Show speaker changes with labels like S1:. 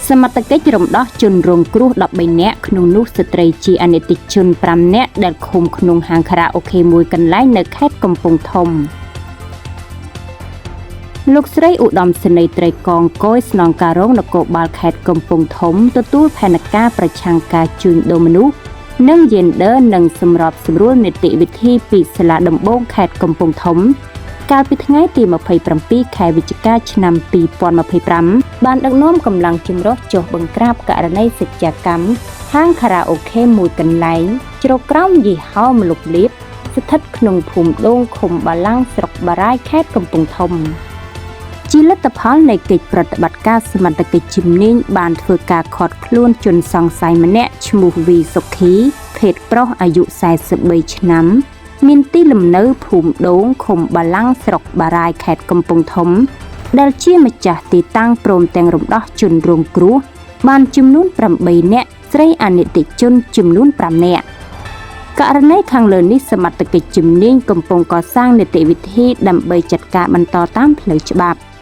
S1: សមត្ថកិច្ចរំដោះជនរងគ្រោះ13នាក់ក្នុងនោះស្ត្រីជាអនិច្ចជន5នាក់ដែលឃុំក្នុងហាងខារ៉ាអូខេមួយកន្លែងនៅខេត្តកំពង់ធំ។ លោកស្រីឧត្តមសេនីយ៍ត្រីកងកយស្នងការរងនគរបាលខេត្តកំពង់ធំទទួលផែនការប្រឆាំងការជួញដូរមនុស្សនិងយេនឌ័រនិងសម្របសម្រួលនីតិវិធីពីសាលាដំបងខេត្តកំពង់ធំ កាលពីថ្ងៃទី27ខែវិច្ឆិកាឆ្នាំ2025បានដឹកនាំកម្លាំងចម្រុះចុះបង្ក្រាបករណីសច្ចាកម្មហាងខារ៉ាអូខេមួយកន្លែងជ្រកក្រោមយីហោមលុបលៀបស្ថិតក្នុងភូមិដូងឃុំបាឡាំងស្រុកបារាយខេត្តកំពង់ធំ។ ជាលទ្ធផលនៃកិច្ចប្រតិបត្តិការសមត្ថកិច្ចជំនាញបានធ្វើការឃាត់ខ្លួនជនសង្ស័យម្នាក់ឈ្មោះវីសុខីភេទប្រុសអាយុ43ឆ្នាំមានទីលំនៅភូមិដូងឃុំបាឡាំងស្រុកបារាយខេត្តកំពង់ធំដែលជាម្ចាស់ទីតាំងព្រមទាំងរំដោះជនរងគ្រោះបានចំនួន8នាក់ស្រីអនិច្ចជនចំនួន5នាក់ករណីខាងលើនេះសមត្ថកិច្ចជំនាញកំពុងកសាងនីតិវិធីដើម្បីចាត់ការបន្តតាមផ្លូវច្បាប់។